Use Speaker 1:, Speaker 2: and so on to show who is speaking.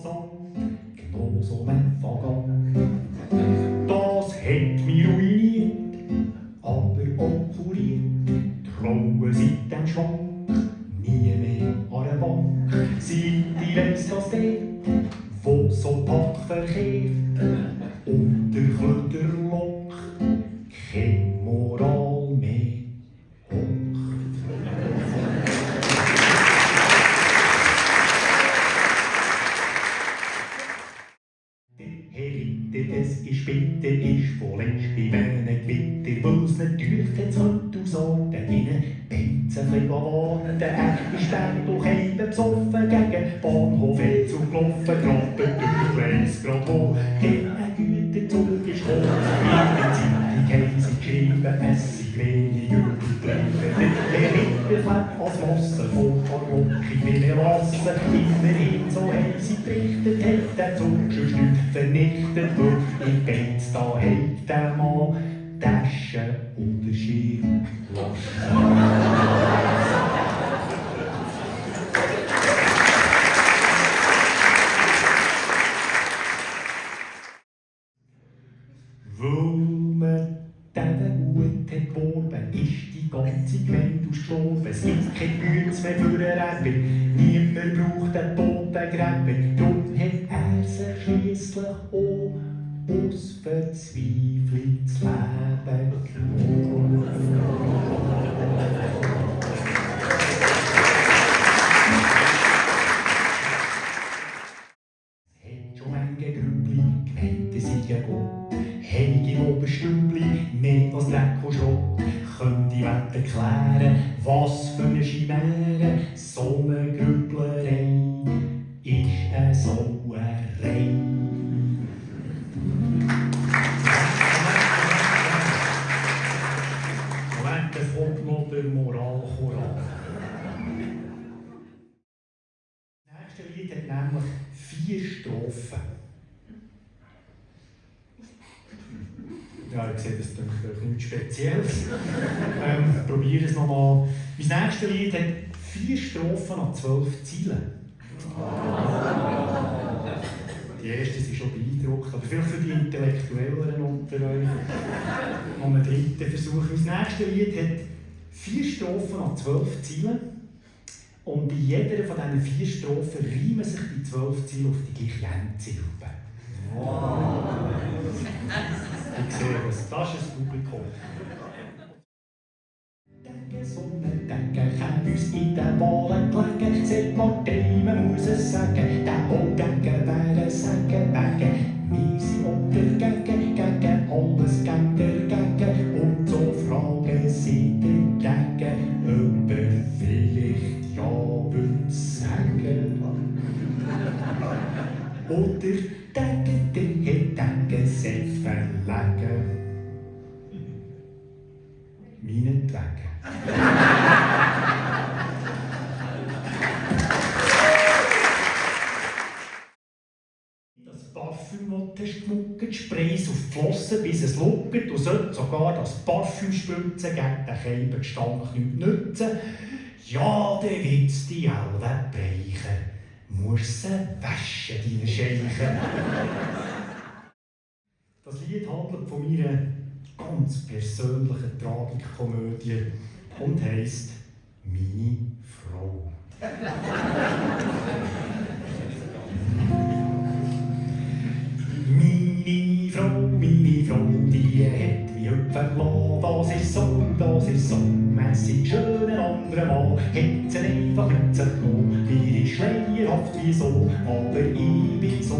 Speaker 1: Passant, genauso mein Vergangen. Das hat mich ruiniert, aber auch kuriert. Trauen seitdem schwank, nie mehr an der Bank. Seit ich weiss, dass dort, wo so Pack verkehrt, unter Klöderlock keine Moral mehr hockt. Es ist bitter, ist von längst bei einem Gewitter, weil's natürlich jetzt heute ausarten, innen Benzen warnen. Er ist dann durch eben besoffen gegen Bahnhof zugelaufen, gerade durch weiss grad wo, ein Güterzug ist gekommen. In der Zeitung haben sie geschrieben, es sei wenig übertrieben. Der Ritter klebt als Masse von Barock in den Wasser. Immerhin, so haben sie berichtet, hat der Zug schon nichts vernichtet. In Beiz, da hat der Mann Taschen oder Schirm lassen. Weil man diesen Hut hat geworben, ist die ganze Gemeinde ausgestorben. Es gibt kein Bütz mehr für einen Rapper, niemand braucht einen Totengräber. Darum hat er sich schliesslich auch aus Verzweiflung das Leben genommen. Es hat schon manche Grübli gemeint, es sei ein Gott. Heige im Oberstübli, mehr als Dreck und Schrott. Könnt die Welt erklären, was für eine Chimäre, so eine Grüblerei ist eine Sauerei. Es kommt noch der Moralchoral. Das nächste Lied hat nämlich 4 Strophen. Ja, ich sehe, das ist nichts Spezielles. Probiere es nochmal. Mein nächstes Lied hat 4 Strophen an 12 Zeilen. Die erste ist schon beeindruckt, aber vielleicht für die Intellektuelleren unter euch noch einen dritten Versuch. Mein nächstes Lied hat 4 Strophen an 12 Zeilen. Und in jeder von diesen 4 Strophen reimen sich die 12 Zeilen auf die gleiche Endsilbe. Wow. Ich sehe das, das ist das Publikum. Denke Sonne, denke, kann uns in den Wahlen gelegen. Seht Partei, man muss es sagen, der Odenken wäre sagen, wegen. Wir sind untergegen, gegen alles, gegen dagegen. Und so fragen sie dagegen, ob er vielleicht ja will sagen. Oder denken die denken sich verlegen. Meinetwegen. Das Parfüm, das du geschmuckt, Sprays auf die Flossen, bis es luckert. Und sollte sogar das Parfüm spritzen, gegen den Keibengestank nicht nützen. Ja, der wird's die Elbe breichen. Musst sie waschen, deine Scheichen. Das Lied handelt von meiner ganz persönlichen Tragikkomödie und heisst «Meine Frau». Meine Frau, die hat mich heute verlassen. Das ist so, mässig schön ein anderer Mann. Hat sie einfach mit sich genommen. Mir ist schleierhaft wieso, aber ich bin so